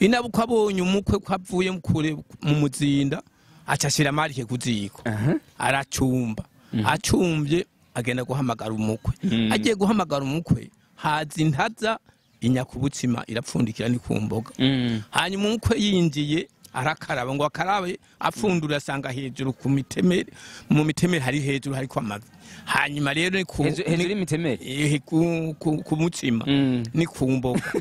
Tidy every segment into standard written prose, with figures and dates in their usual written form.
Inabukwe abonye umukwe ko avuye kure mu muzinda, aca ashira amarike ku ziko, aracumba. Acumbye agenda guhamagara umukwe. Agiye guhamagara umukwe, haza intaza inyakubutsima irapfundikira ni ku mboga. Hanyuma umukwe yinjiye arakaraba, ngo akarabe apfundura asanga hejuru ku mitemeri, mu mitemeri hari hejuru hariko amavi. Hanyuma rero ni ku hejuru y'imitemeri? Ku mutsima ni ku mboga.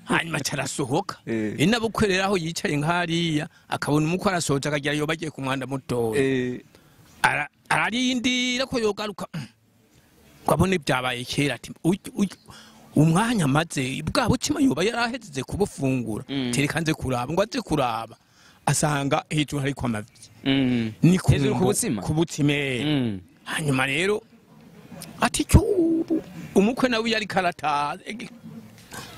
Hanyuma carasohoka. Inabukwe rero aho yicaye nkariya akabona umukwe arasohoka akagira yo bagiye ku mwanda mutoya. Ararindira ko yogaruka ngo abone byabaye kera, ati umwanya maze bwa butsima yoba yarahezeze kubufungura, tereka nze kuraba. Ngo aze kuraba asanga hejuru hariko amavi. Ni ku hejuru ku butsima? Ku butsima. Hanyuma rero ati cyubu umukwe nawe yari karata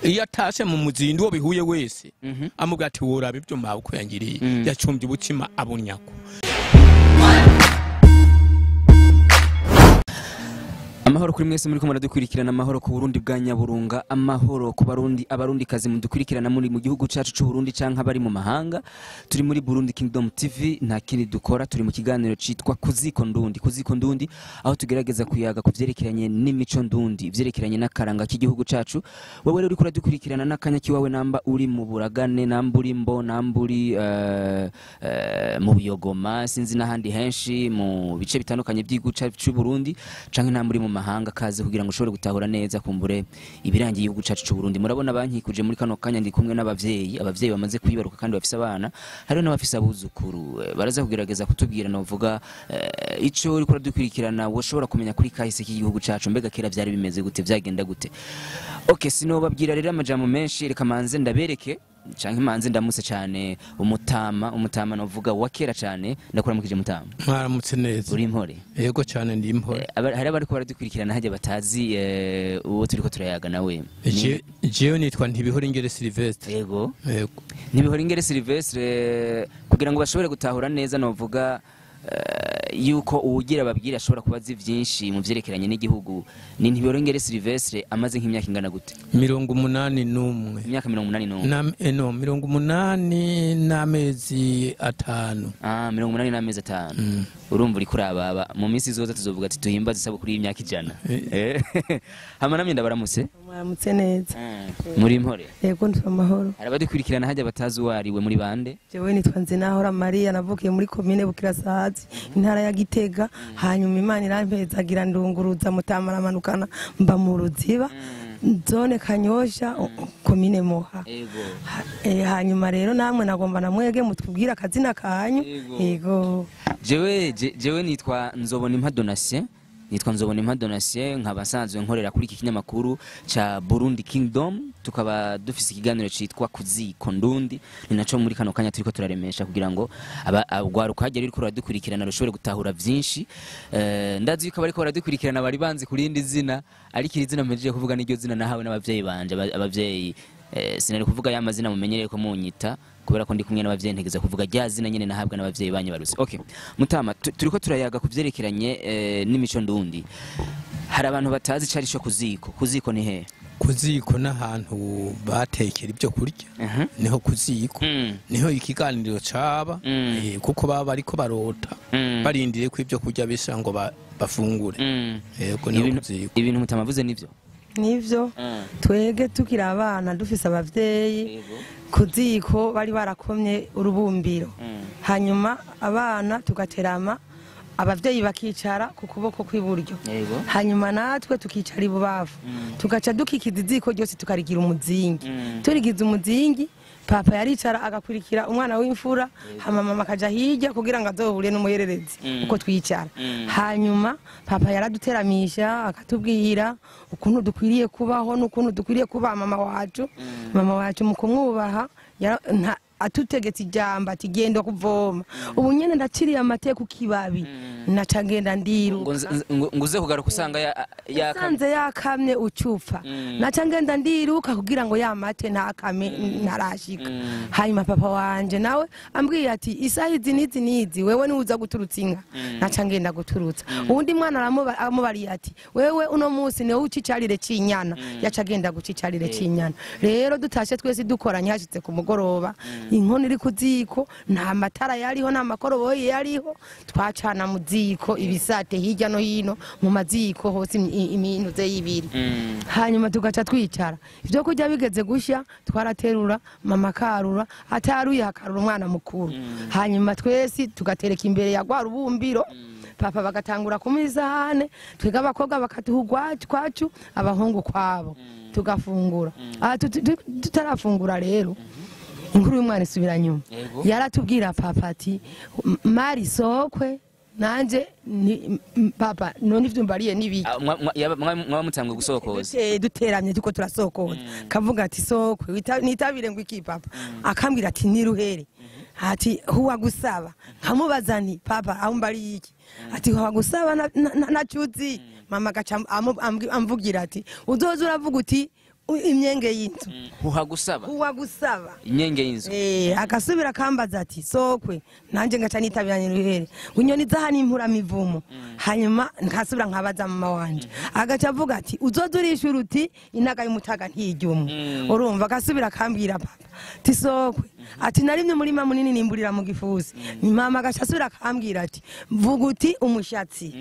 iyo atashe mu muzindu wo bihuye wese, amubwira ati woraba ibyo mabukwe yangiriye, yacumbye ubutsima abunyako. Amahoro kuri mwese muri ko muradukurikirana, amahoro ku Burundi bwa Nyaburunga, amahoro ku Barundi, abarundi kazi mudukurikirana muri mu gihugu cacu c'u Burundi canka bari mu mahanga. Turi muri Burundi Kingdom TV, nta kindi dukora, turi mu kiganiro citwa Kuziko Ndundi. Kuziko Ndundi aho tugerageza kuyaga kuvyerekeranye n'imico ndundi, ivyerekeranye n'akaranga k'igihugu cacu. Wewe rero uriko uradukurikirana n'akanya kiwawe, namba uri mu Buragane, namba uri Mbo, namba uri mu Biyogoma, sinzi n'ahandi henshi mu bice bitandukanye by'igihugu cacu c'u Burundi canke namba uri mu mahanga, kaze kugira ngo ushobore gutahura neza kumbure ibirangiye igihugu cacu c'u Burundi. Murabona bankikuje muri kano kanya ndi kumwe n'abavyeyi, abavyeyi bamaze kwibaruka kandi bafise abana, hariho n'abafise abuzukuru. Baraza kugerageza kutubwira novuga ico uriko uradukurikirana woshobora kumenya kuri kahise k'igihugu cacu, mbega kera vyari bimeze gute, vyagenda gute. Okay, sinobabwira rero amajambo menshi, reka manze ndabereke canke manze ndamutse cane umutama, umutama novuga wa kera cane. Ndakuramukije mutama. Mwaramutse neza. Uri impore? Yego cyane ndi impore. Hari abariko baradukurikirana hajya batazi uwo turiko turayaga nawe. Jewe nitwa Ntibihora Ingere Sylvestre. Yego. Yego. Ntibihora Ingere Sylvestre, kugira ngo bashobore gutahura neza novuga yuko uwugira babwira ashobora kubaza vyinshi mu vyerekeranye n'igihugu. Ni Ntibihora Ingere Sylvestre amaze nk'imyaka ingana gute? 81. Imyaka 81. No, 80 n'amezi 5. 80 n'amezi 5. Urumva uri kurababa mu minsi izoza tuzovuga ati tuhimbaze isabukuru y'imyaka 100. Hama namye ndabaramutse. Mwaramutse neza. Muri impore? Yego ndi amahoro. Arabadukurikirana hajya batazi uwariwe muri bande? Jewe nitwa Nzinahora Maria, navukiye muri commune Bukirasazi, intara ya Gitega. Hanyuma Imana irampezagira ndunguruza mutamara manukana mba mu Ruziba, zone Kanyosha, commune Moha. Yego. Hanyuma rero namwe nagomba namwege mutubwira akazina kanyu. Yego. Jewe nitwa Nzobonimpa Donatien. Nitwa Nzobonimpa Donatien, nkaba nsanzwe nkorera kuri iki kinyamakuru ca Burundi Kingdom, tukaba dufise ikiganiro citwa Kuziko Ndundi. Ni naco muri kano kanya turiko turaremesha kugira ngo abagwaruka hajya riko ruradukurikirana rushobore gutahura vyinshi. Ndazi yuko bariko baradukurikirana bari banzi kuri indi zina, ariko iri zina mpejeje kuvuga niryo zina nahawe n'abavyeyi banje. Abavyeyi sinari kuvuga ya mazina mumenyereye ko munyita, kubera ko ndi kumwe n'abavyeyi ntegeza kuvuga rya zina nyene nahabwa n'abavyeyi banyu baruse. Okay, mutama, turiko turayaga kuvyerekeranye n'imico ndundi. Hari abantu batazi cari cyo kuziko. Kuziko ni he? Kuziko n'ahantu batekera ibyo kurya. Niho kuziko. Niho ikiganiro caba, kuko baba bariko barota, barindiriye ko ibyo kurya bisa ngo bafungure. Yego niho kuziko. Ibintu mutamavuze nivyo? Nivyo. Twege tukiri abana dufise abavyeyi kuziko bari barakomye urubumbiro. Hanyuma abana tugaterama, abavyeyi bakicara ku kuboko kw'iburyo, hanyuma natwe tukicara ibubavu, tugaca dukikiza iziko ryose tukarigira umuzingi. Turigize umuzingi, papa yaricara agakurikira umwana w'imfura, hama mama akaja hirya kugira ngo azohure n'umuhererezi uko twicara. Hanyuma papa yaraduteramisha akatubwira ukuntu dukwiriye kubaho n'ukuntu dukwiriye kuba mama wacu. Mama wacu mu kumwubaha atutegetse ijambo ati genda kuvoma, ubu nyene ndaciriye amate ku kibabi, naca ngenda ndiruka. Ngo uze kugaruka usanga yasanze yakamye ucupfa, naca ngenda ndiruka kugira ngo ya mate ntakame ntarashika. Hanyuma papa wanje nawe ambwiye ati isaha izi n'izi n'izi wewe ni uza guturutsa inka, naca ngenda guturutsa. Uwundi mwana aramubariye ati wewe uno munsi niwe ucicarire cinyana, yaca agenda gucicarire cinyana. Rero dutashe twese dukoranye, hashitse ku mugoroba inkono iri ku ziko, nta matara yariho, nta makoroboyi yariho, twacana mu ziko ibisate hirya no hino mu maziko hose iminuze y'ibiri. Hanyuma tugaca twicara, ivyo kurya bigeze gushya twaraterura, mama akarura, ataruye hakarura umwana mukuru. Hanyuma twese tugatereka imbere ya gwa rubumbiro, papa bagatangura kumuha isahane, twega abakobwa bakatuha kwacu, abahungu kwabo, tugafungura. Tutarafungura rero inkuru y'umwana isubira nyuma. Yaratubwira papa ati mari sokwe nanje ni papa none ivyo mbariye nibiki. Mwaba mutangwe gusokoza? Duteramye tuko turasokoza. Kavuga ati sokwe nitabire ngo iki papa? Akambwira ati niruhere. Ati huwa gusaba. Nkamubaza nti papa aho mbariye iki? Ati huwa gusaba nacuzi. Mama gaca amvugira ati uzoza uravuga uti imyenge y'inzu. Huwa gusaba. Huwa gusaba imyenge y'inzu. Akasubira kambaza ati sokwe nanje ngaca nitabiranye ruhere. Inyoni zaha n'impura mivumo. Hanyuma nkasubira nkabaza mama wanje. Agaca avuga ati uzoza urishura uti inaga y'umutaga ntijyumwe. Urumva akasubira kambwira papa ati sokwe ati narimye umurima munini nimburira mu gifusi. Mama agaca asubira kambwira ati vuga uti umushatsi.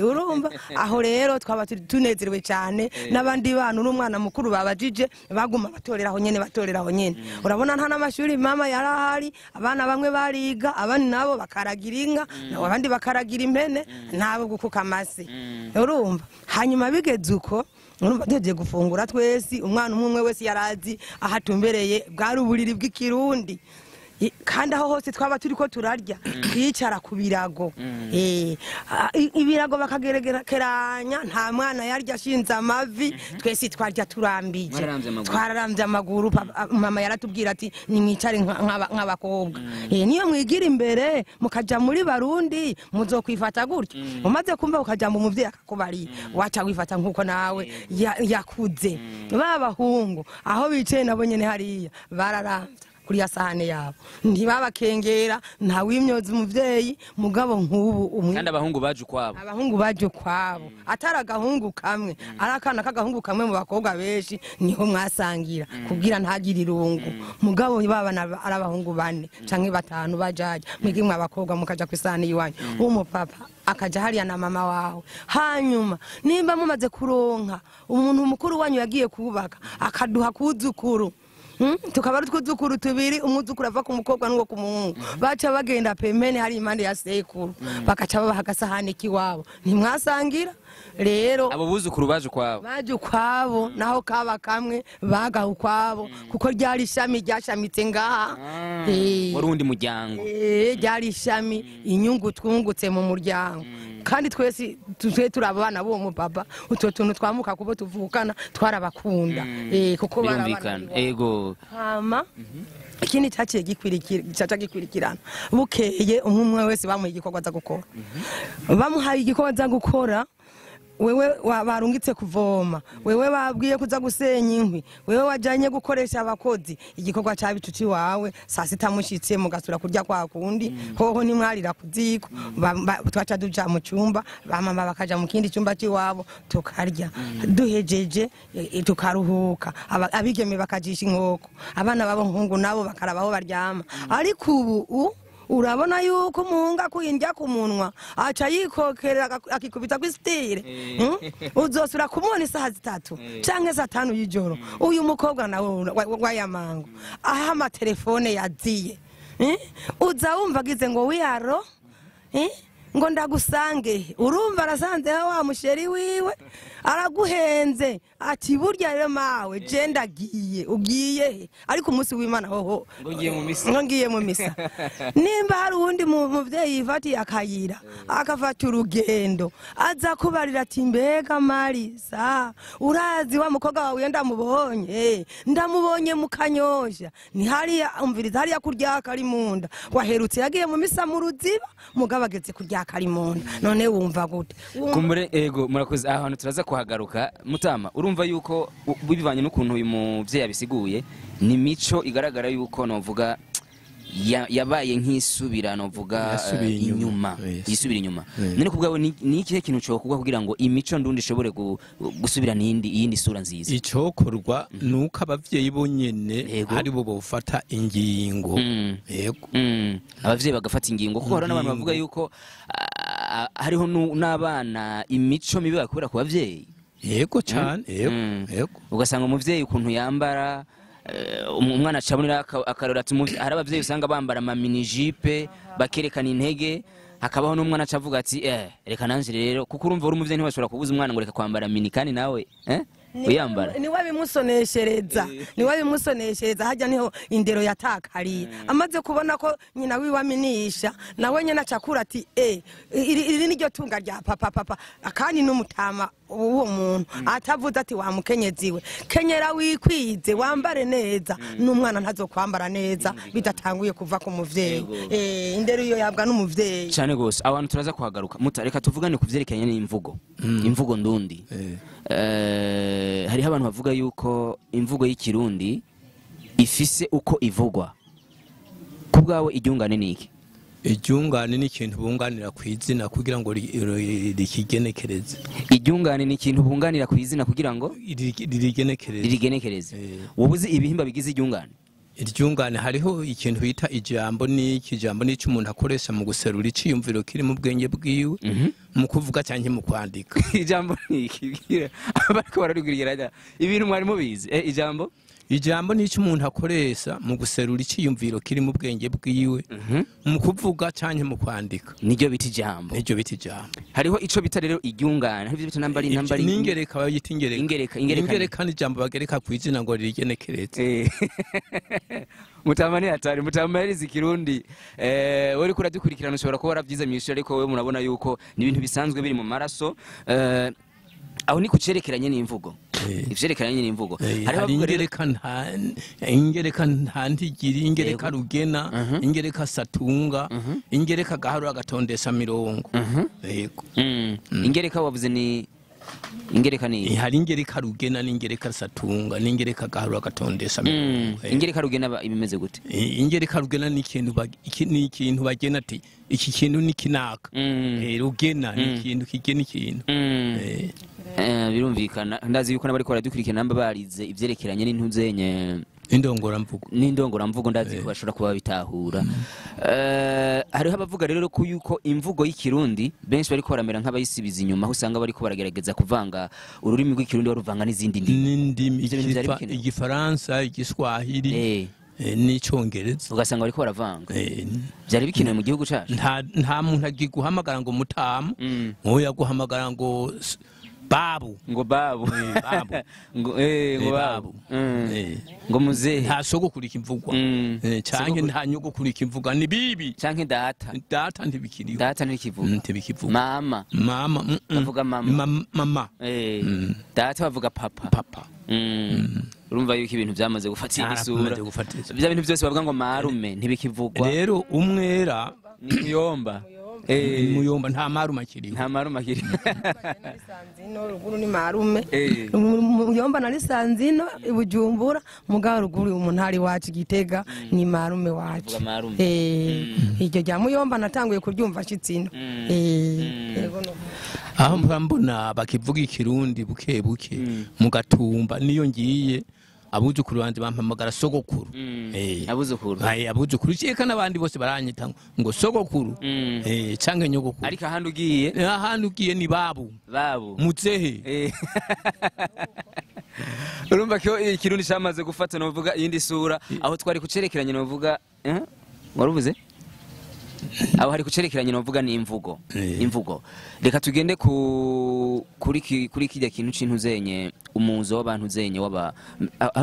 Urumva aho rero twaba tunezerewe cyane n'abandi bana n'umwana mukuru babajije baguma batorera aho nyene, batorera aho nyene. Urabona nta n'amashuri mama yarahari, abana bamwe bariga, abandi nabo bakaragira inka, abandi bakaragira impene, nabo gukuka amase. Urumva hanyuma bigeze uko urumva tugiye gufungura twese, umwana umwe wese yarazi ahatumbereye, bwari uburiri bw'ikirundi. Kandi aho hose twaba turiko turarya twicara ku birago, ibirago bakagerekeranya, nta mwana yarya ashinze amavi, twese twarya turambije, twararambye amaguru. Mama yaratubwira ati nimwicare nk'abakobwa, niyo mwigira imbere mukaja muri barundi muzokwifata gutyo. Umaze kumva ukaja mu muvyeyi akakubariye waca wifata nkuko nawe yakuze. Babahungu aho bicaye nabo nyene hariya bararamvye kuri ya sahane yabo, ntibabakengera, nta wimyoza umuvyeyi. Mugabo nk'ubu umwe kandi abahungu baje ukwabo, abahungu baje ukwabo, atari agahungu kamwe, ari akana k'agahungu kamwe mu bakobwa benshi niho mwasangira kugira ntagire irungu. Mugabo baba ari abahungu bane canke batanu bajaje mwigimwe abakobwa mukaja kwisahane iwanyu, umupapa akaja hariya na mama wawe. Hanyuma nimba mumaze kuronka umuntu mukuru wanyu yagiye kubaka akaduha kuzukuru, tukaba ari twuzukuru tubiri, umwuzukuru ava ku mukobwa n'uwo ku muhungu, baca bagenda pembeni hari impande ya sekuru, bakaca babaha agasahani kiwabo, ntimwasangira. Rero abo buzukuru baje ukwabo, baje ukwabo, naho kaba kamwe bagaha ukwabo, kuko ryari ishami ryashamitse ngaha. Wari uwundi muryango. Ryari ishami, inyungu twungutse mu muryango. Kandi twese twe turi abana b'uwo mupapa, utwo tuntu twamuka kubo tuvukana twarabakunda, kuko barabana. Ego. Hama ikindi cyaciye gikwirikirana, bukeye umwe wese bamuha igikorwa aza gukora. Bamuhaye igikorwa aza gukora, wewe barungitse kuvoma, wewe babwiye kuza gusenya inkwi, wewe wajanye gukoresha abakozi, igikorwa cabicuci wawe saa sita mushitse mugasura kurya kwa kundi, hoho nimwarira kuziko, twaca duja mu cyumba, bamama bakaja mu kindi cyumba ciwabo tukarya, duhejeje tukaruhuka, abigeme bakajisha inkoko, abana babo nkungu nabo bakarabaho baryama. Ariko ubu urabona yuko umuhungu akuyindya ku munwa aca yikokerera akikubita kw'isitire, uzosubira kumubona isaha zitatu canke zatanu y'ijoro. Uyu mukobwa nawe wayamango aho amatelefone yaziye, uza wumva agize ngo wiyaro Ngo ndagusange, urumva arasanze wa musheri wiwe araguhenze ati burya rero mawe je ndagiye. Ugiye he? Ariko umunsi w'Imana hoho Ngo ngiye mu misa. Ngo ngiye mu misa. Nimba hari uwundi muvyeyi yifatiye akayira akafata urugendo, aza kubarira ati mbega Marisa, urazi wa mukobwa wawe ndamubonye, ndamubonye mu Kanyosha, ni hariya, umviriza hariya kurya kari munda, waherutse yagiye mu misa mu Ruziba, mugabo ageze kurya kari munda. None wumva gute? Kumbure ego murakoze, aha hantu turaza kuhagaruka. Mutama, urumva yuko bivanye n'ukuntu uyu muvyeyi yabisiguye, ni mico igaragara yuko novuga yabaye nk'isubira novuga Yasubiye inyuma. inyuma, Yes. yisubira inyuma. Yes. None kubwawe ni ikihe kintu cyokorwa kugira ngo imico ndundi ishobore gusubira n'indi iyindi sura nziza? Icokorwa nuko abavyeyi bonyene Yego. ari bo bofata ingingo. Yego. Abavyeyi bagafata ingingo, kuko hari n'abantu bavuga yuko hariho n'abana imico mibi bakura ku bavyeyi. Yego cyane, yego, yego. Ugasanga umuvyeyi ukuntu yambara, umwana acabonera akarora ati hari abavyeyi usanga bambara ama mini jupe bakerekana intege, hakabaho n'umwana acavuga ati reka nanje rero, kuko urumva uri umuvyeyi ntiwashobora kubuza umwana ngo reka kwambara mini kandi nawe uyambara. Niwe bimusoneshereza, niwe bimusoneshereza, hajya niho indero yatakariye. Amaze kubona ko nyina wiwe aminisha, nawe nyine acakura ati iri niryo tunga rya papa, papa akandi n'umutama uwo muntu atavuze ati wa mukenyezi we kenyera wikwize wambare neza, n'umwana ntazokwambara neza bidatanguye kuva ku muvyeyi. Indero iyo yabwa n'umuvyeyi cyane gose. Abantu turaza kuhagaruka. Muta, reka tuvugane ku vyerekeranye n'imvugo, imvugo ndundi. Hariho abantu bavuga yuko imvugo y'ikirundi ifise uko ivugwa. Ku bwawe iryungane ni iki? Iryungane ni ikintu bunganira ku izina kugira ngo rikigenekereze. Iryungane ni ikintu bunganira ku izina kugira ngo ririgenekereze. Ririgenekereze. Wowe uzi ibihimba bigize iryungane? Iryungane hariho ikintu bita ijambo. Ni iki ijambo? Ni icyo umuntu akoresha mu guserura iciyumviro kiri mu bwenge bwiwe, mu kuvuga cyangwa mu kwandika. Ijambo ni iki? Bariko bararigurira ibintu mwari mubizi. Ijambo? Ijambo ni icyo umuntu akoresha mu guserura iciyumviro kiri mu bwenge bwiwe, mu kuvuga cyangwa mu kwandika. Niryo bita ijambo. Niryo bita ijambo. Hariho ico bita rero iryungane, hariho bita nambari, nambari n'ingereka bayita ingereka. Ingereka, ingereka. Ingereka ni ijambo bagereka ku izina ngo ririgenekereze. Mutama ni hatari, mutama yarize ikirundi. Wewe uriko uradukurikirana ushobora kuba waravyize mw'ishuri, ariko wewe murabona yuko ni ibintu bisanzwe biri mu maraso. Aho ni kucerekeranye n'imvugo. Ivyerekeranye n'imvugo. Hari ingereka nta, ingereka nta ntigiri, ingereka rugena, ingereka satunga, ingereka gaharura gatondesha mirongo. Yego. Ingereka wavuze ni ingereka ni hari ingereka rugena n'ingereka satunga n'ingereka gaharura gatondesha mirongo. Ingereka rugena ibimeze gute? Ingereka rugena ni ikintu ni ikintu bagena ati iki kintu ni kinaka. Rugena ni ikintu kigena ikintu. Birumvikana. Ndazi yuko n'abari baradukurikirana namba barize ivyerekeranye n'intuzenye indongoramvugo. N'indongoramvugo ndazi ko bashobora kuba bitahura. Hariho abavuga rero ko yuko imvugo y'ikirundi benshi bariko baramera nk'abayisibiza inyuma, aho usanga bariko baragerageza kuvanga ururimi rw'ikirundi baruvanga n'izindi ndimi. N'indimi, igifaransa, igiswahili, n'icongereza. Ugasanga bariko baravanga. Byari bikenewe mu gihugu cacu. Nta muntu agiguhamagara ngo mutamu, nkoya guhamagara ngo babu. Ngo babu. Babu. Ngo ngo babu. Ngo muzehe. Nta sogokuru ikivugwa. Canke nta nyogokuru ikivugwa, ni bibi. Canke data. Data ntibikiriho. Data ntikivugwa. Ntibikivugwa. Mama. Mama. Bavuga mama. Mama. Data bavuga papa. Papa. Urumva yuko ibintu byamaze gufatira isura. Bya bintu byose bavuga ngo marume ntibikivugwa. Rero umwera ni muyomba. Muyomba nta marume akiriho. Nta marume akiriho. Sanzino ruguru ni marume. Muyomba na Sanzino ibujumbura, mugabo ruguru umuntu ari wacu Gitega ni marume wacu. Iryo rya muyomba natanguye kuryumva shitsino. Yego no. Aho mbona bakivuga ikirundi buke buke mu Gatumba niyo ngiye abuzukuru banje bampamagara sogokuru. Abuzukuru. Abuzukuru ceka nabandi bose baranyita ngo sogokuru. Canke nyogokuru. Ariko ahandi ugiye? Ahandi ugiye ni babu. Babu. Muzehe. Urumva ko ikirundi cyamaze gufata novuga iyindi sura, aho twari kucerekeranye novuga waruvuze? Aho hari kucerekeranye novuga ni imvugo. Imvugo. Reka tugende ku kuri kijya kintu cintu zenye umuzo w'abantu zenye waba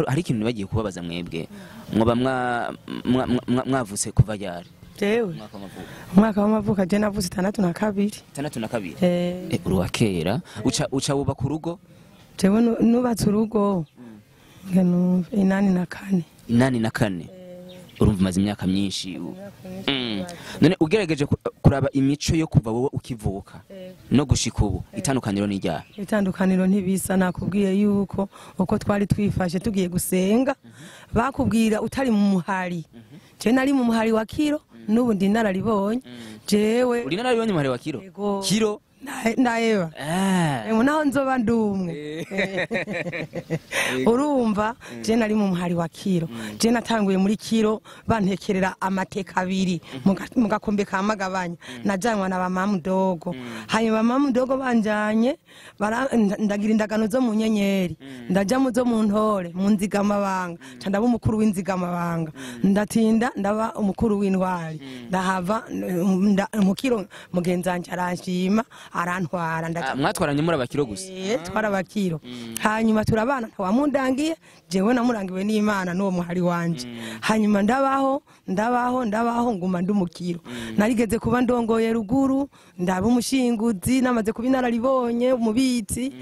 hari ikintu bagiye kubabaza mwebwe. Mwoba mwavutse kuva ryari? Jewe. Umwaka w'amavuko je navutse 62. 62. Uri wa kera. Uca wuba ku rugo? Jewe nubatse urugo. Ngano 84. 84. Urumva umaze imyaka myinshi. None ugerageje kuraba imico yo kuva wowe ukivuka no gushika ubu itandukaniro ni ryahe? Itandukaniro ntibisa. Nakubwiye yuko uko twari twifashe tugiye gusenga bakubwira utari mu muhari. Je nari mu muhari wa kiro n'ubu ndi nararibonye. Jewe uri nararibonye muhari wa kiro? Kiro ndaeba. Naho nzoba ndumwe. Urumva je nari mu muhari wa kiro. Je natanguye muri kiro bantekerera amateka abiri mu gakombe ka magabanya. Najanywa na ba mudogo. Hanyuma mama mudogo banjanye ndagira indagano zo mu nyenyeri. Ndaja mu zo mu ntore mu nzigamabanga. Ca ndaba umukuru w'inzigamabanga. Ndatinda ndaba umukuru w'intwari. Ndahava mu kiro mugenzanje aranshima arantwara. Mwatwaranye muri abakiro gusa? Twara abakiro. Hanyuma turabana ntawamundangiye, jewe namurangiwe n'Imana n'uwo muhari wanje. Hanyuma ndabaho ndabaho ndabaho nguma ndumukiro. Narigeze kuba ndongoye ruguru, ndaba umushinguzi, namaze kuba inararibonye umubitsi.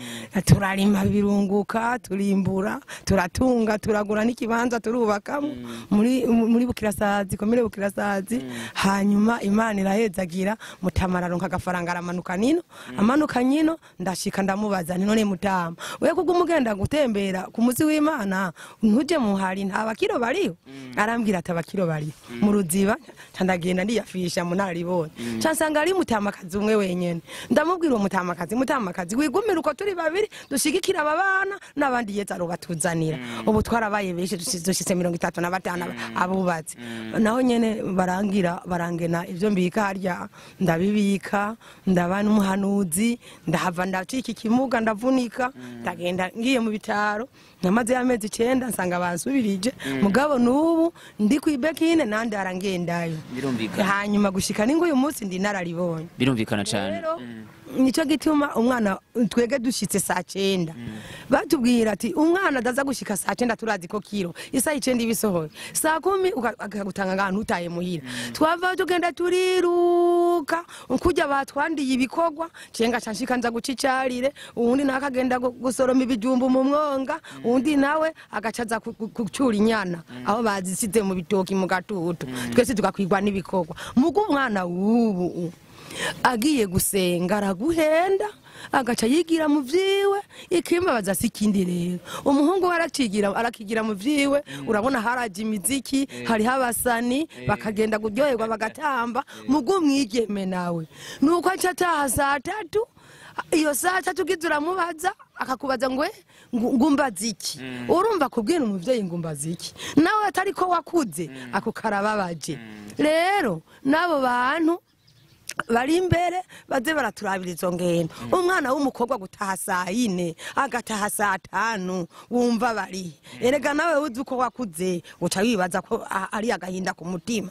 Turarima birunguka, turimbura, turatunga, turagura n'ikibanza turubakamo muri Bukirasazi, komine Bukirasazi. Hanyuma Imana irahezagira mutamararonka agafaranga aramanuka nino. Amanuka nyino ndashika ndamubaza nti none mutama we kubwo umugenda gutembera ku musi w'Imana ntuje muhari nta bakiro bariho? Arambwira ati abakiro bariho mu ruziba. Ndagenda ndiyafisha mu nararibonye ca nsanga ari mutamakazi umwe wenyene. Ndamubwira uwo mutamakazi, mutamakazi wigumira uko turi babiri dushigikira aba bana n'abandi yeza arobatuzanira. Ubu twarabaye benshi dushitse 35 abubatsi. Naho nyene barangira barangena ivyo mbika harya ndabibika, ndaba n'umuhanuzi, ndahava ndacika ikimuga ndavunika, ndagenda ngiye mu bitaro namaze amezi 9 nsanga bansubirije. Mugabo nubu ndi kwibekine nandi arangendayo. Birumvikana. Hanyuma gushika ningo uyu munsi ndi nararibonye. Birumvikana cyane. Nico gituma umwana twege dushitse saa 9 batubwira ati umwana adaza gushika saa 9 turazi ko kiro isaha 9 ibisohoye saa 10 akagutanga ahantu utaye muhira. Twava tugenda turiruka kujya batwandiye ibikorwa cenga canshika nza gucicarire, uwundi nawe akagenda gusoroma ibijumbu mu mwonga, uwundi nawe agacaza kucura inyana aho bazisize mu bitoki mu gatutu. Twese tugakwirwa n'ibikorwa. Mugo umwana w'ubu agiye gusenga araguhenda agaca yigira mu vyiwe ikimbabaza sikindi. Rero umuhungu waracigira arakigira mu vyiwe. Urabona haraje imiziki, hari habasani bakagenda kuryoherwa bagatamba. Mugo mwigeme nawe nuko aca ataha saa 3. Iyo saa 3 ugize uramubaza akakubaza ngo ngumbaza iki? Urumva kubwira umuvyeyi ngumbaza iki nawe atari ko wakuze ako karababaje. Rero nabo bantu bari imbere baze baraturabira izo ngendo. Umwana w'umukobwa gutaha saa 4 agataha saa 5 wumva bari erega nawe uzi uko wakuze uca wibaza ko ari agahinda ku mutima.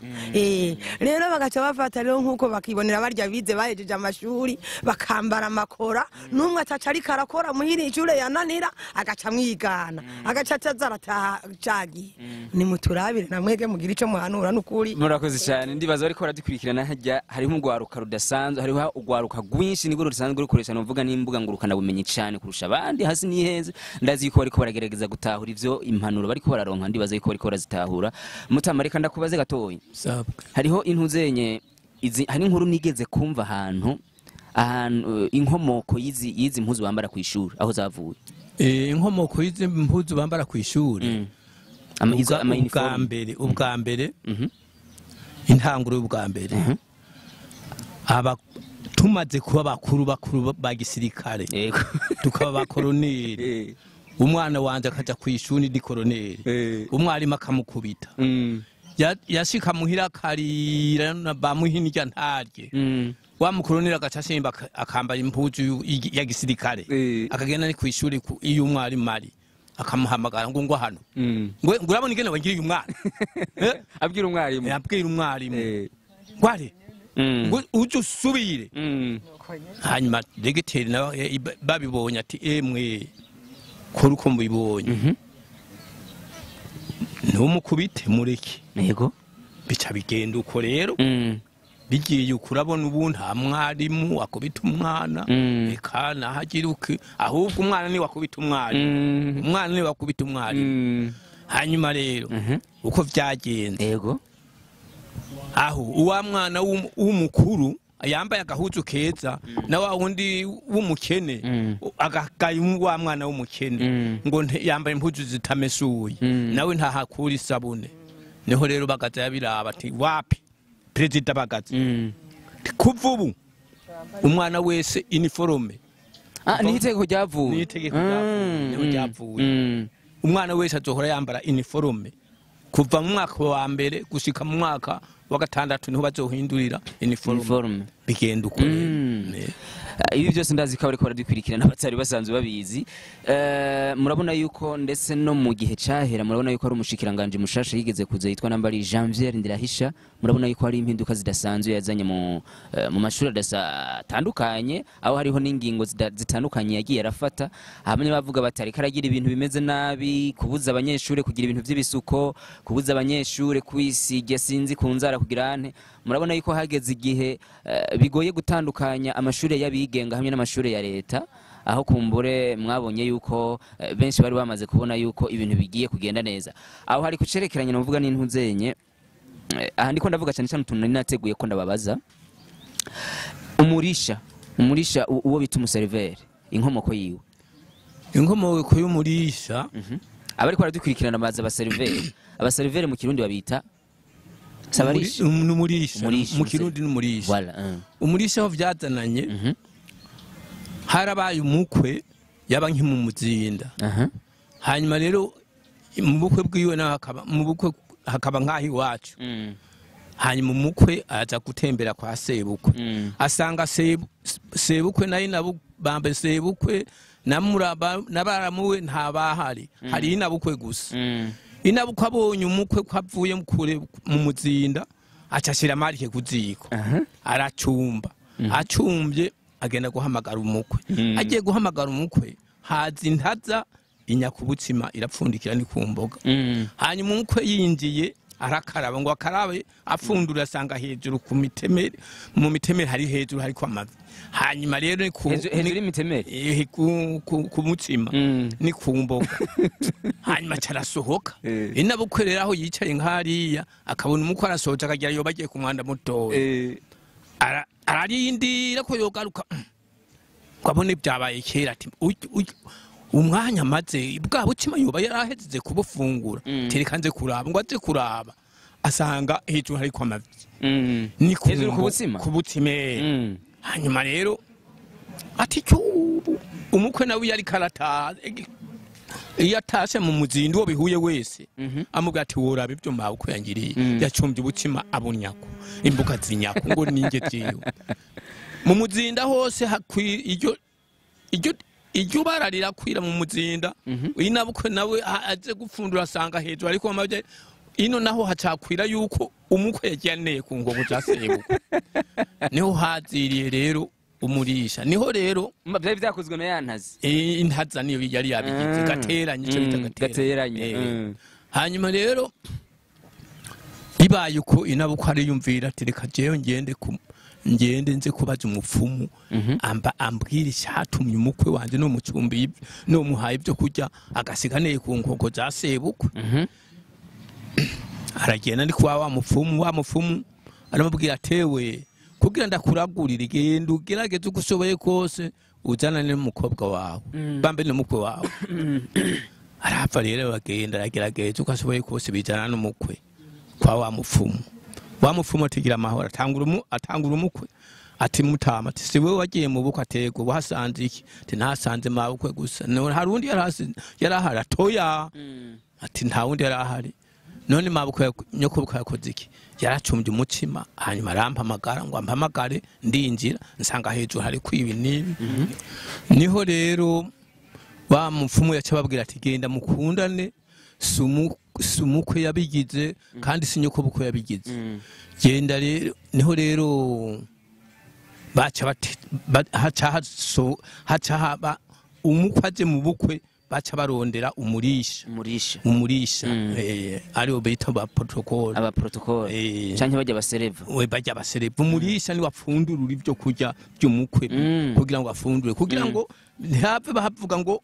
Rero bagaca bafata rero nkuko bakibonera barya bize bahejeje amashuri bakambara amakora n'umwe ataca ariko arakora muhira ishure yananira agaca mwigana agaca azarataha cagiye. Nimuturabire namwege mugira ico muhanura n'ukuri. Murakoze cyane. Ndibaza bariko baradukurikirana hajya harimo ugwaruka rudasanzwe, hariho ugwaruka gwinshi nigoro rusanzwe rukoresha novuga n'imbuga ngurukana bumenyi cyane kurusha abandi hasi niheze. Ndazi ko bariko baragerageza gutahura ivyo impanuro bariko bararonka, ndibaza ko bariko barazitahura. Mutamarika ndakubaze gatoyi. Hariho intuzenye izi hari inkuru nigeze kumva ahantu inkomoko yizi mpuzu bambara ku ishuri aho zavuye. Inkomoko yizi mpuzu bambara ku ishuri ubwa mbere intanguro y'ubwa mbere aba tumaze kuba bakuru ba gisirikare tukaba bakoroneri. Umwana wanje akaja ku ishuri ndi koroneri, umwarimu akamukubita. Yashika muhira karira bamuhinirya ntarye. Wa mukoroneri agaca asimba akambara impuzu ya gisirikare akagenda ni ku ishuri iyo umwarimu ari akamuhamagara ngo ngo hano ngo urabona ingene wangiriye umwana. Abwira umwarimu. Abwira umwarimu ngware Ngo uje usubire. Hanyuma degiteri nawe babibonye ati emwe kora uko mubibonye, ntumukubite mureke. Yego. Bica bigenda uko rero. Bigiye ukurabona ubu nta mwarimu akubita umwana, eka nahagira uke, ahubwo umwana ni wakubita umwarimu, umwana ni wakubita umwarimu. Hanyuma rero uko vyagenze, yego, aho uwa mwana w'umukuru yambaye agahuzu keza na wa wundi w'umukene agakaye wa mwana w'umukene ngo yambaye impuzu zitamesuye nawe ntahakura isabune. Niho rero Bagaza yabiraba ati wapi Perezida Bagaza, kuva ubu umwana wese iniforome. Ni itegeko ryavuye, ni itegeko ryavuye, niho ryavuye. Umwana wese azohora yambara iniforome kuva mu mwaka wa mbere gushika mu mwaka wa gatandatu, niho bazohindurira iniforome. Bigenda uko. Ibi byose ndazi ko bariko baradukurikirana batari basanzwe babizi. Murabona yuko ndetse no mu gihe cahera murabona yuko ari umushikiranganje mushasha yigeze kuza yitwa Nambari Janvier Ndirahisha. Murabona yuko hari impinduka zidasanzwe yazanye mu mashuri atandukanye, aho hariho n'ingingo zitandukanye yagiye arafata. Hamwe bavuga batari karagira ibintu bimeze nabi, kubuza abanyeshure kugira ibintu by'ibisuko, kubuza abanyeshure kwisiga sinzi ku nzara kugira ante. Murabona yuko hageze igihe bigoye gutandukanya amashuri y'abigenga hamwe n'amashuri ya leta, aho kumbure mwabonye yuko benshi bari bamaze kubona yuko ibintu bigiye kugenda neza. Aho hari kucerekeranye novuga n'intuzenye. Aha ndiko ndavuga cyane cyane utuntu nateguye ko ndababaza. Umurisha uwo bita umuserveur, inkomoko yiwe, inkomoko y'umurisha. Abariko baradukurikirana baza abaserveur, abaserveur mu Kirundi babita sabarisha, n'umurisha mu Kirundi n'umurisha. Voilà. Umurisha aho vyazananye, harabaye umukwe yaba nki mu muzinda. Hanyuma rero mu bukwe bwiwe naho hakaba mu bukwe hakaba nkaho iwacu. Hanyuma umukwe aza gutembera kwa sebukwe, asanga sebukwe naye nabo bambe sebukwe namuraba nabaramuwe ntabahari, hari inabukwe gusa. Inabukwe abonye umukwe ko avuye kure mu muzinda, acashira marike kuziko, aracumba. Acumbye agenda guhamagara umukwe. Agiye guhamagara umukwe, haza intaza inyakubutsima irapfundikira ni ku mboga. Hanyuma umukwe yinjiye arakaraba, ngo akarabe apfundura asanga hejuru ku mitemeri, mu mitemeri hari hejuru hariko amavi. Hanyuma rero ni ku hejuru y'imitemeri ku mutsima ni ku mboga. Hanyuma carasohoka inabukwe rero aho yicaye nkariya akabona umukwe arasohoka akagira yo bagiye ku mwanda mutoya, ararindira ko yogaruka ngo abone byabaye kera. Ati umwanya maze bwa bucima yoba yarahezeze kubufungura, tereka nze kuraba. Ngo aze kuraba asanga hejuru hariko amavi, ni hejuru ku butsima, ku butsime. Hanyuma rero ati cyubu umukwe nawe yari karata iyo atashe mu muzinda uwo bihuye wese amubwira ati woraba ibyo mabukwe yangiriye, yacumbye ubutsima abunyako imbuga zinyako ngo ninge jiwe. Mu muzinda hose hakwi iryo iryo iryo bararira kwira mu muzinda. Inabukwe nawe aze gupfundura asanga hejuru ariko amabye ino naho hacakwira yuko umukwe yagiye ku ngoko za sebukwe. Niho haziriye rero umurisha. Niho rero byari byakozwe na yantazi, intaza niyo yari yabigize gateranye, ico bita gateranye. Hanyuma rero bibaye uko inabukwe ari yumvira ati reka jewe ngende ku ngende nze kubaza umupfumu amba ambwira icyatumye umukwe wanje no mucumbi no muhaye ibyo kurya agasiga neye ku nkoko za sebukwe. Aragenda ndi kwa wa mupfumu aramubwira atewe kugira ndakuragurira igenda ugerageze uko ushoboye kose uzanane n'umukobwa wawe bambe n'umukwe wawe. Arapfa rero bagenda aragerageza uko ashoboye kose bijana n'umukwe kwa wa mupfumu. Wa mupfumu atigira amahoro, atangura umukwe ati mutama ati si wewe wagiye mu bukwe atego wahasanze iki? Ati nahasanze mabukwe gusa, none hari undi yarahari atoya? Ati nta wundi yarahari. None mabukwe nyokobukwe yakoze iki? Yaracumbye umutsima hanyuma arampamagara ngo ampamagare, ndinjira nsanga hejuru hari kwibi nibi. Niho rero wa mupfumu yaca babwira ati genda mukundane, Si umukwe yabigize kandi si nyoko bukwe yabigize. Genda rero niho rero baca haca haba umukwe aje mu bukwe, baca barondera umurisha. Umurisha. Umurisha, aribo bita ba protocole. Aba protocole canke bajya basereva. We bajya basereva. Umurisha ni wapfundurura ibyo kurya by'umukwe kugira ngo afundure, kugira ngo ntihave bahavuga ngo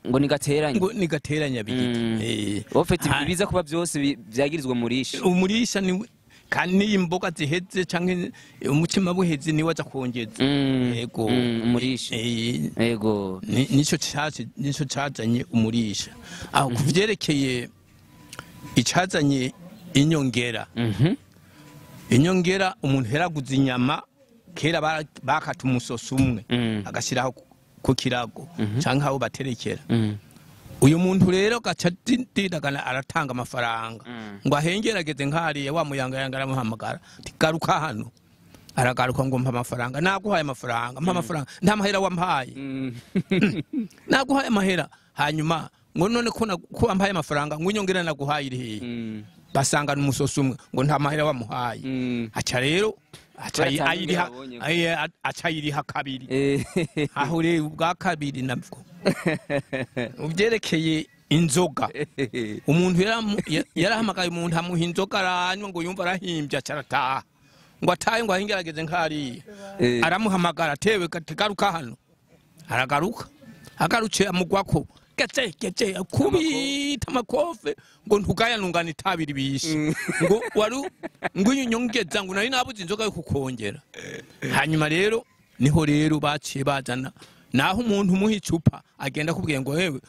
ngo nigateranye, ngo nigateranya bigiti. Ofite ibiza kuba byose byagirizwa murisha. Umurisha ni kandi n'imboga ziheze canke umutima buheze ni waza kongeza. Yego, umurisha. Yego, nico cyaje, nico cazanye umurisha. Aho kuvyerekeye icazanye inyongera. Inyongera, umuntu yaraguze inyama kera bakata umusoso umwe agashiraho ku kirago canke aho baterekera. Uyu muntu rero gaca didagana aratanga amafaranga ngo ahengerageze nkariye wa muyanga aramuhamagara ati garuka hano. Aragaruka ngo mpa amafaranga. Naguhaye amafaranga, mpa amafaranga, nta mahera wampaye. Naguhaye amahera. Hanyuma ngo none ko wampaye amafaranga ngo inyongera naguhaye iri hehe? Basanga n'umusoso umwe ngo nta mahera wamuhaye. Aca rero aca ayiriha kabiri. Aho rero ubwa kabiri nabwo ubyerekeye inzoga, umuntu yarahamagaye umuntu amuha inzoga aranywa ngo yumva arahimbye, acarataha ngo atahe ngo ahingerageze nkariya. Aramuhamagara tewe garuka hano. Aragaruka, agarutse amugwako gece gece kubita amakofe ngo ntugayanungana itabi ribishe ngo wari ngo inyongeza ngo nari nabuze inzoga yo kukongera. Hanyuma rero niho rero baciye bazana naho umuntu umuha icupa agenda kubwiye ngo hewe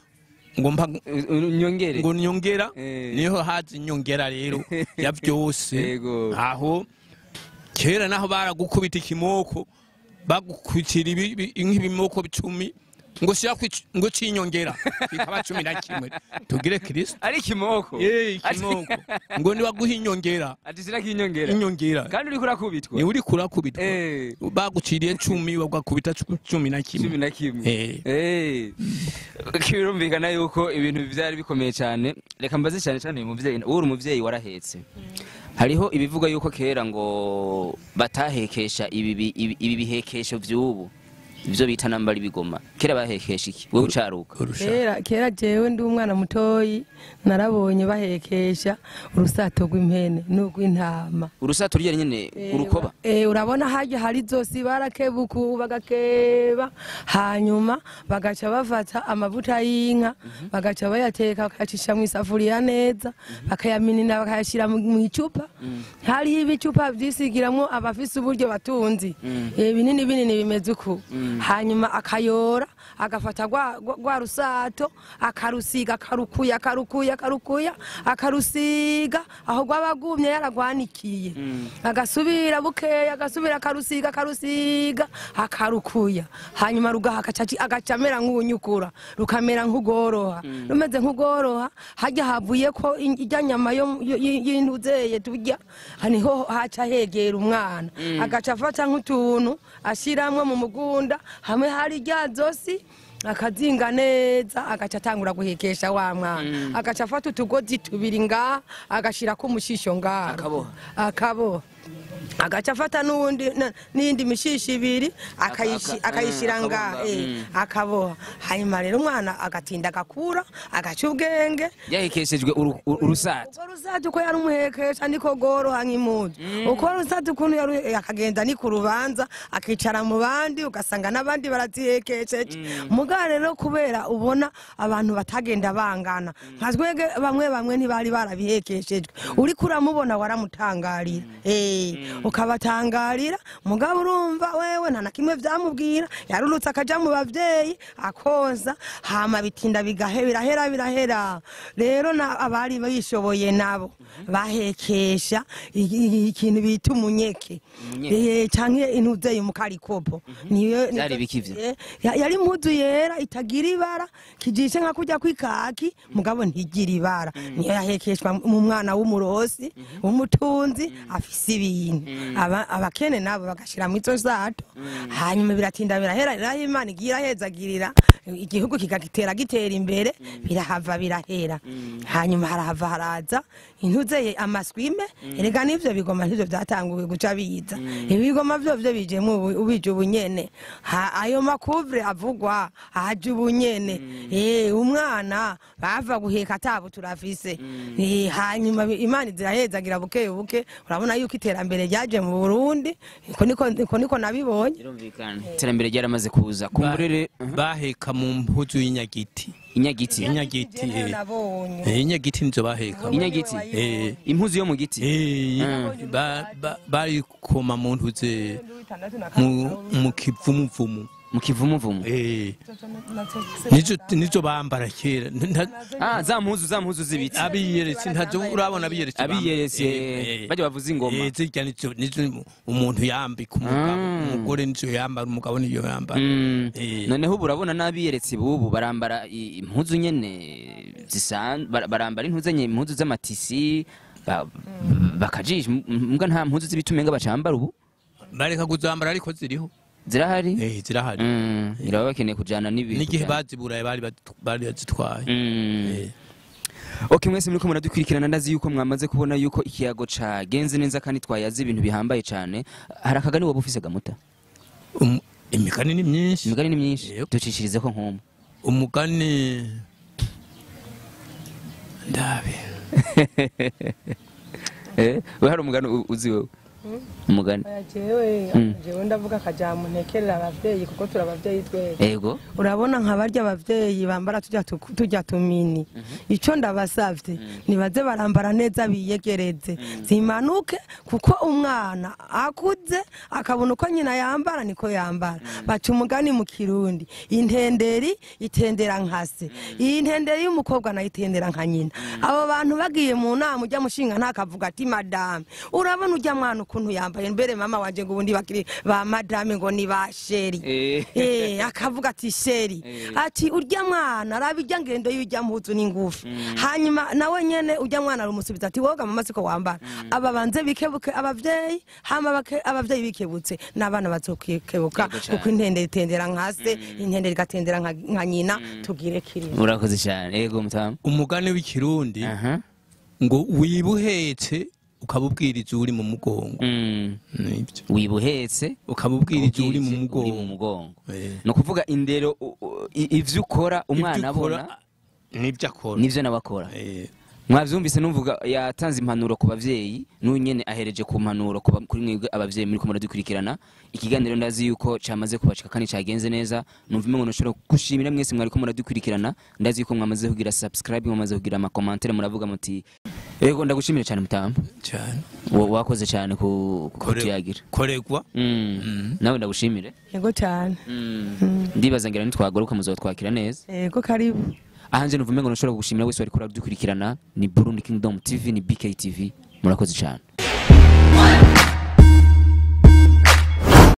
ngo mpa nyongere, ngo nyongera. Niho hazi inyongera rero ya byose. Aho kera naho baragukubita ikimoko, bagukubitira nk'ibimoko 10 ngo shira ngo cinyongera bikaba 11. Tugire Kristo ari kimoko. Ikimoko ngo ni baguha inyongera, ati shira kinyongera, inyongera kandi uri kurakubitwa, ni uri kurakubitwa. Baguciriye 10 bagakubita 11. 11. Kirumvikana yuko ibintu byari bikomeye cyane. Reka mbaze cyane cyane uyu muvyeyi, uri umuvyeyi warahetse. Hariho ibivuga yuko kera ngo batahekesha ibi bihekesho vy'ubu, ivyo bita nambari bigoma. Kera bahekesha iki? Wewe ucaruka. Kera jewe ndi umwana mutoyi narabonye bahekesha urusato rw'impene n'urw'intama. Urusato ryo nyene urukoba. Urabona haje hari zosi barakebuku bagakeba, hanyuma bagaca bafata amavuta y'inka bagaca bayateka bakacisha mu isafuriya neza, bakayaminina bakayashira mu icupa. Hari ibicupa vyisigiramwo abafise uburyo batunzi, binini binini bimeze uku. Hanyuma akayora agafata gwa rusato akarusiga akarukuya akarukuya akarukuya akarusiga aho gwabagumye yaragwanikiye, agasubira bukeya agasubira akarusiga akarusiga akarukuya, hanyuma rugahaka agacamera nk'unyukura rukamera nk'ugoroha, rumeze nk'ugoroha. Hajya havuye ko ijya nyama y'intuzeye turya niho haca hegera umwana, agaca afata nk'utuntu ashiramwe mu mugunda hamwe hari rya zosi akazinga neza, agaca atangura guhekesha wa mwana, agaca afata utugozi tubiri ngaha agashira ko umushisho ngaha akaboha, agaca afata n'uwundi n'indi mishisho ibiri akayishira ngaha akaboha. Hanyuma rero umwana agatinda agakura agaca ubwenge yahekeshejwe urusato. Urusato uko yari umuhekesha niko goroha nk'impuzu, uko urusato ukuntu yari akagenda ni ku rubanza akicara mu bandi ugasanga n'abandi barazihekesheje. Muga rero kubera ubona abantu batagenda bangana nka twege bamwe bamwe ntibari barabihekeshejwe, uri kuramubona waramutangarira ukabatangarira. Mugabo urumva wewe nta na kimwe vyamubwira, yarurutse akaja mu bavyeyi akoza, hama bitinda bigahe birahera birahera. Rero abari bishoboye nabo bahekesha ikintu bita umunyeke canke intuzeye umukarikopo. Niyo byari bikivyo yari impuzu yera itagira ibara kijishe nka kujya kwikaki, mugabo ntigira ibara. Niyo yahekeshwa mu mwana w'umurosi w'umutunzi afise ibintu, abakene nabo bagashira mu izo nsato. Hanyuma biratinda birahera, rero Imana igira ihezagirira igihugu kikagitera gitera imbere, birahava birahera. Hanyuma harahava haraza intuzeye amaswime. Erega n'ivyo bigoma ntivyo byatanguye guca biza, ibigoma vyo vyo bijemwo ubije ubunyene. Ayo makuvure avugwa aje ubunyene. Umwana bava guheka atabo turafise. Hanyuma Imana izirahezagira buke buke, urabona yuko iterambere ryaje mu Burundi, niko niko nabibonye. Birumvikana iterambere ryaramaze kuza kumburere. Baheka mu mpuzu y'inyagiti. Inyagiti. Inyagiti. Nayo nabonye. Inyagiti nizo baheka. Inyagiti. Impuzu yo mu giti. Barikoma mu ntuze mu kivumuvumu. Mu kivumuvumu. Nizo bambara kera. Za mpuzu z'ibiti. Abiyeretse ntazo urabona abiyeretse. Abiyeretse bajya bavuza ingoma. Zirya nizo umuntu yambika umugabo, umugore nizo yambara, umugabo niyo yambara. Noneho ubu urabona n'abiyeretse bubu barambara impuzu nyene zisanzwe, barambara impuzu nyene, impuzu z'amatisi bakajisha, mbwa nta mpuzu z'ibiti umenga bacambara ubu. Bareka kuzambara ariko ziriho. Zirahari? Zirahari. Iraba bakeneye kujana n'ibihe. N'igihe baziburaye bari bazitwaye. Okay, mwese muriko muradukurikirana, ndazi yuko mwamaze kubona yuko ikiyago cagenze neza kandi twayaze ibintu bihambaye cane. Hari akagani woba ufise gamuta? Imigani ni myinshi. Imigani ni myinshi. Ducishirize ko nk'umwe. Umugani ndabe. We hari umugani uzi wewe? Umugani. Jewe ndavuga akajambo ntekerera abavyeyi kuko turabavyeyi twese. Yego. Urabona nka barya abavyeyi bambara tujya tumini. Ico ndabasavye nibaze barambara neza biyegereze. Zimanuke kuko umwana akuze akabona uko nyina yambara niko yambara. Baca umugani mu Kirundi, intenderi itendera nkase. Iyi ntenderi y'umukobwa nayo itendera nka nyina. Abo bantu bagiye mu nama ujya mushinga ntakavuga ati madame, urabona ujya mwana ukuntu yambaye, mbere mama wanje ngo ubundi bakiri ba madame ngo ni ba sheri. Akavuga ati sheri, ati urya mwana arabijya ngendo y'ujya mpuzu n'ingufu. Hanyuma nawe nyene urya mwana arumusubiza ati woga mama siko wambara. Aba banze bikebuke abavyeyi, hama abavyeyi bikebutse n'abana bazokikebuka kuko intenderi itendera nkase, intenderi igatendera nka nyina. Tugire kirimo. Urakoze cyane. Yego mutamu. Umugani w'ikirundi ngo wibuhetse ukabubwiriza uri mu mugongo. Nibyo. Wibuhetse ukabubwiriza uri mu mugongo. No kuvuga indero ivyo ukora umwana abona nibyo akora. Nivyo nabakora. Mwavyumvise numvuga yatanze impanuro ku bavyeyi, n'unyene ahereje ku mpanuro kuri mwebwe abavyeyi muri ko muradukurikirana. Ikiganiro ndazi yuko camaze kubacika kandi cagenze neza. Numva umengo nshobora gushimira mwese mwari ko muradukurikirana. Ndazi yuko mwamaze kugira subscribe, mwamaze kugira ama commentaire, muravuga muti yego. Ndagushimira cyane mutamba. Cyane. Wakoze cyane kutuyagira. Koregwa. Nawe ndagushimire. Yego cyane. Ndibaza ngira nitwagaruka muzotwakira neza. Yego karibu. Ahanje numva umengo nshobora kugushimira wese wari kuradukurikirana. Ni Burundi Kingdom TV, ni BK TV. Murakoze cyane.